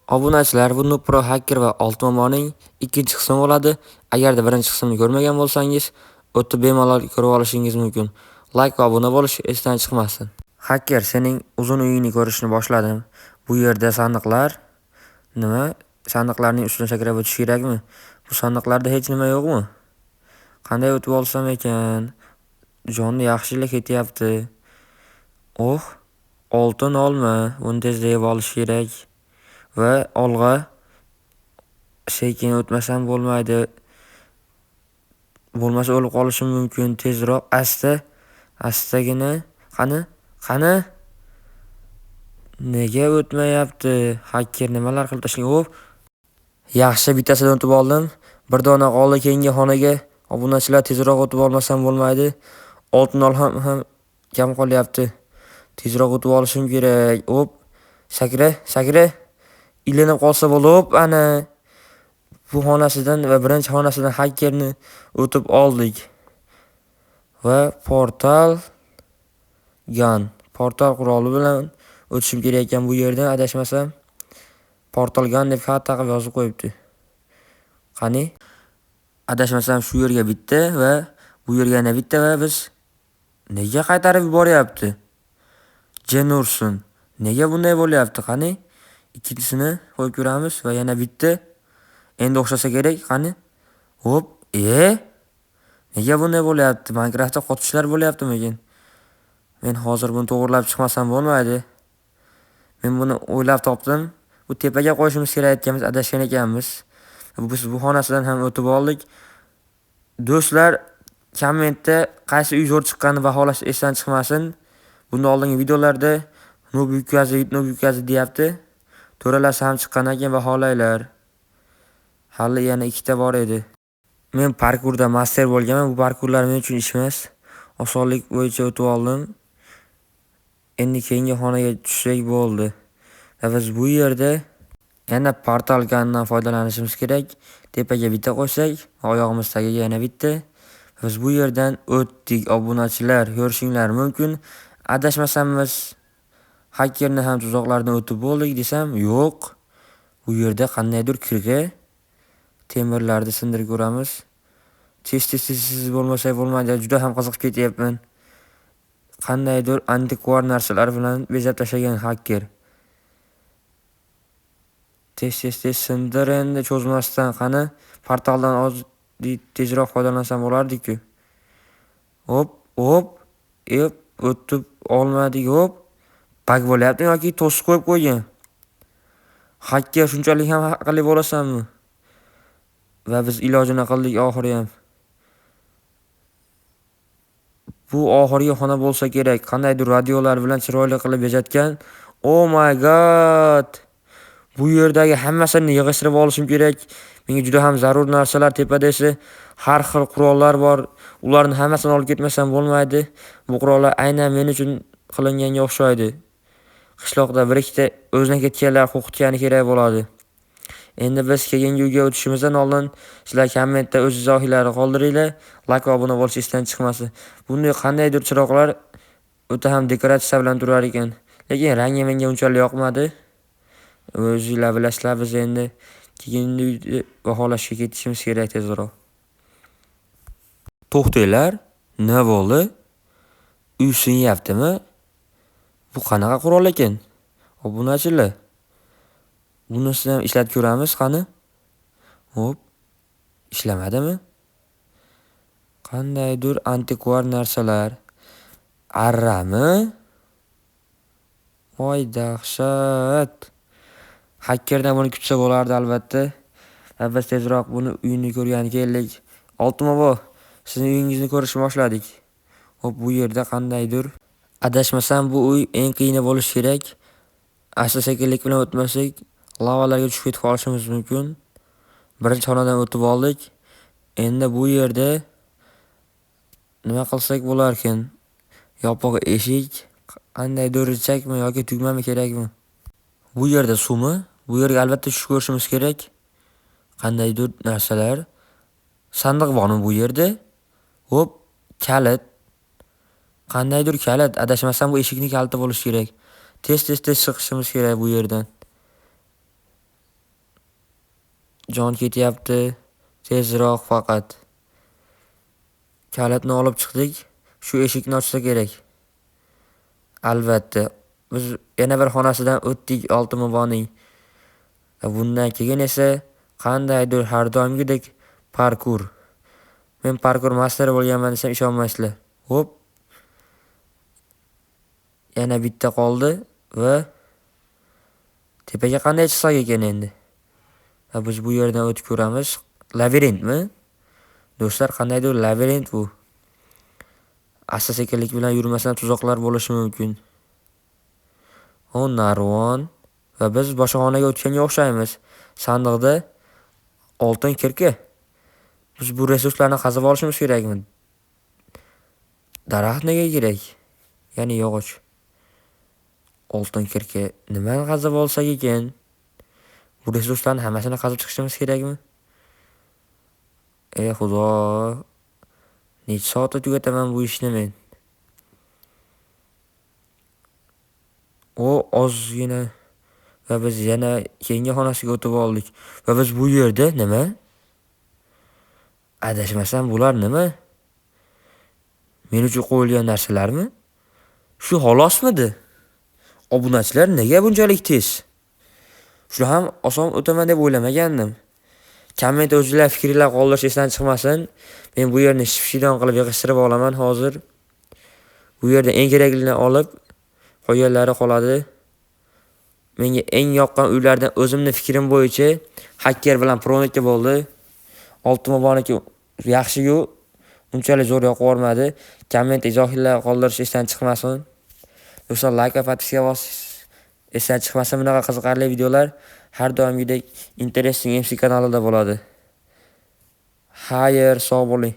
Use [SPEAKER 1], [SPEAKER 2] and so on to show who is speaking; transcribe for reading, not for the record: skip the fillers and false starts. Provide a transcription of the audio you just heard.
[SPEAKER 1] Obunachilar, bu Nupro Hacker va Oltin momoning ikkinchi qismi bo'ladi. Agarda birinchi qismini ko'rmagan bo'lsangiz, o'tib bemalol ko'rib olishingiz mumkin. Like va obuna bo'lish esdan chiqmasin. Hacker, sening uzun uyingni ko'rishni boshladim. Bu yerda sandiqlar nima? Sandiqlarning ustidan sakrab o'tish kerakmi? Bu sandiqlarda hech nima yo'qmi? Qanday o'tib olsam ekan? Jonni yaxshilik ketyapti. Oh, oltin olma. Buni tezda yeb olish kerak. Va olg'a sekin o'tmasam bo'lmaydi. Bo'lmasa o'lib qolishim mumkin. Tezroq, asta, astagina. Qani? Qani? Nega o'tmayapti? Hacker nimalar qilib tashlagan? Hop. Yaxshi, bittasidan o'tib oldim. Bir dona qoldi keyingi xonaga. Obunachilar, tezroq o'tib olmasam bo'lmaydi. Oltin olmam ham kam qolyapti. Tezroq o'tib olishim kerak. Hop. Sakra, sakra. Ilinib qolsa bo'ldi. Hop, ana. Bu xonasidan va birinchi xonasidan hackerni o'tib oldik. Va portal gun, portal quroli bilan o'tishim kerak ekan bu yerdan, adashmasam. Portal gun deb katta qilib yozib qo'yibdi. Qani? Adashmasam shu yerga bitta va bu yerga yana bitta va biz nega qaytarib yuboryapti? Jenursun. Nega bunday bo'lyapti? Qani? Ikkinchisini qo'yib ko'ramiz va yana bitta. Endi o'xshasa kerak. Qani? Hop, Nega bunday bo'lyapti? Minecraftda qotishlar bo'lyaptimikin? Men hozir buni to'g'rilab chiqmasam bo'lmaydi. Men buni o'ylab topdim. Bu tepaga qo'yishimiz kerak ekanmiz, adashgan ekanmiz. Biz bu xonasidan ham o'tib oldik. Do'stlar, kommentda qaysi uy zo'r chiqqanini baholash esdan chiqmasin. Bundan oldingi videolarda noob yukazi, noob yukazi deyapti. To'ralasi ham chiqqandan keyin baholanglar. Hali yana ikkita bor edi. Men parkurda master bo'lganman. Bu parkurlar men uchun ish emas. Osonlik bo'yicha o'tib oldim. Endi keyingi xonaga tushsak bo'ldi. Va biz bu yerda yana portal gundan foydalanishimiz kerak. Tepaga bitta qo'ysak, oyog'imiz tagiga yana bitta. Biz bu yerdan o'tdik, obunachilar, ko'rishinglar mumkin. Adashmasam biz hackerni ham tuzoqlardan o'tib bo'ldik desam, yo'q. Bu yerda qandaydir kirga temirlarni sindirib ko'ramiz. Tez tez tez tez bo'lmasa bo'lmaydi. Juda ham qiziqib ketyapman. Qandaydir antikvar narsalar bilan bezab tashlagan hacker. Tez tez tez sindir endi cho'zmasdan. Qani, portaldan oddiy tezroq foydalansam bo'lardi-ku. Hop, hop, ep, o'tib olmadik, hop. Bug bo'lyaptimi yoki to'siq qo'yib qo'ygan? Hacker, shunchalik ham aqlli bo'lasanmi? Va biz ilojini qildik oxiri ham. Bu oxirgi xona bo'lsa kerak. Qandaydir radiolar bilan chiroyli qilib bezatgan. Oh my god! Bu yerdagi hammasini yig'ishtirib olishim kerak. Menga juda ham zarur narsalar, tepada esa har xil qurollar bor. Ularni hammasini olib ketmasam bo'lmaydi. Bu qurollar aynan men uchun qilinganga o'xshaydi. Qishloqda bir ikkita o'zidan ketganlar qo'rqitgani kerak bo'ladi. Endi biz keyingi uyga o'tishimizdan oldin sizlar kommentda o'z izohlaringizni qoldiringlar. Like va obuna bo'lish esdan chiqmasin. Bunday qandaydir chiroqlar o'ta ham dekoratsiya bilan turar ekan. Lekin rangi menga unchalik yoqmadi. O'zinglar bilasizlar, biz endi keyingi uyni baholashga ketishimiz kerak tezroq. To'xtanglar, nima bo'ldi? Uy sinyaptimi? Bu qanaqa qurol ekan? Obunachilar. Bunisini ham ishlatib ko'ramiz, qani? Hop. Ishlamadimi? Qandaydir antikvar narsalar. Arrami? Voy dahshat. Hackerdan buni kutsa bo'lardi albatta. Va biz tezroq buni uyini ko'rgani keldik. Oltin bobo, sizning uyingizni ko'rishni boshladik. Hop, bu yerda qandaydir, adashmasam bu uy eng qiyini bo'lishi kerak. Asta-sekinlik bilan o'tmasak, lavalarga tushib ketib qolishimiz mumkin. Birinchi xonadan o'tib oldik. Endi bu yerda nima qilsak bo'larkin? Yopiq eshik, qandaydir richakmi yoki tugmami kerakmi? Bu yerda suvmi? Bu yerga albatta tushib ko'rishimiz kerak. Qandaydir narsalar. Sandiq bormi bu yerda? Hop, kalit. Qandaydir kalit. Adashmasam bu eshikning kaliti bo'lishi kerak. Tez tez tez chiqishimiz kerak bu yerdan. Jon ketyapti. Tezroq faqat. Kalitni olib chiqdik. Shu eshikni ochsa kerak. Albatta. Biz yana bir xonasidan o'tdik Oltin boboning. Va bundan keyin esa qandaydir har doimgidek parkur. Men parkur masteri bo'lganman desam ishonmaysizlar. Hop. Yana bitta qoldi va tepaga qanday chiqsak ekan endi? Va biz bu yerdan o'tib ko'ramiz. Labirintmi? Do'stlar, qandaydir labirint bu. Asta-sekinlik bilan yurmasam tuzoqlar bo'lishi mumkin. O narvon va biz boshqa xonaga o'tganga o'xshaymiz. Sandiqda oltin kirki. Biz bu resurslarni qazib olishimiz kerakmi? Daraxt nega kerak? Ya'ni yog'och. Oltin kirki nimani qazib olsak ekan? Bu resurslarni hammasini qazib chiqishimiz kerakmi? Ey Xudo! Necha soatda tugataman bu ishni men? O ozgina va biz yana keyingi xonasiga o'tib oldik. Va biz bu yerda nima? Adashmasam bular nima? Men uchun qo'yilgan narsalarmi? Shu xolosmidi? Obunachilar nega bunchalik tez? Shu ham oson o'taman deb o'ylamagandim. Kommentda o'zinglar fikringlar qoldirish esdan chiqmasin. Men bu yerni shipshidon qilib yig'ishtirib olaman hozir. Bu yerda eng keraklini olib, qolganlari qoladi. Menga eng yoqqan uylardan o'zimni fikrim bo'yicha Hacker bilan Proniki bo'ldi. Oltin boboniki yaxshi-yu, unchalik zo'r yoqib yubormadi. Komment izohlar qoldirish esdan chiqmasin. Do'stlar, like va podpiska bosish esdan chiqmasin. Bunaqa qiziqarli videolar har doimgidek Interesting MC kanalida bo'ladi. Xayr, sog' bo'ling.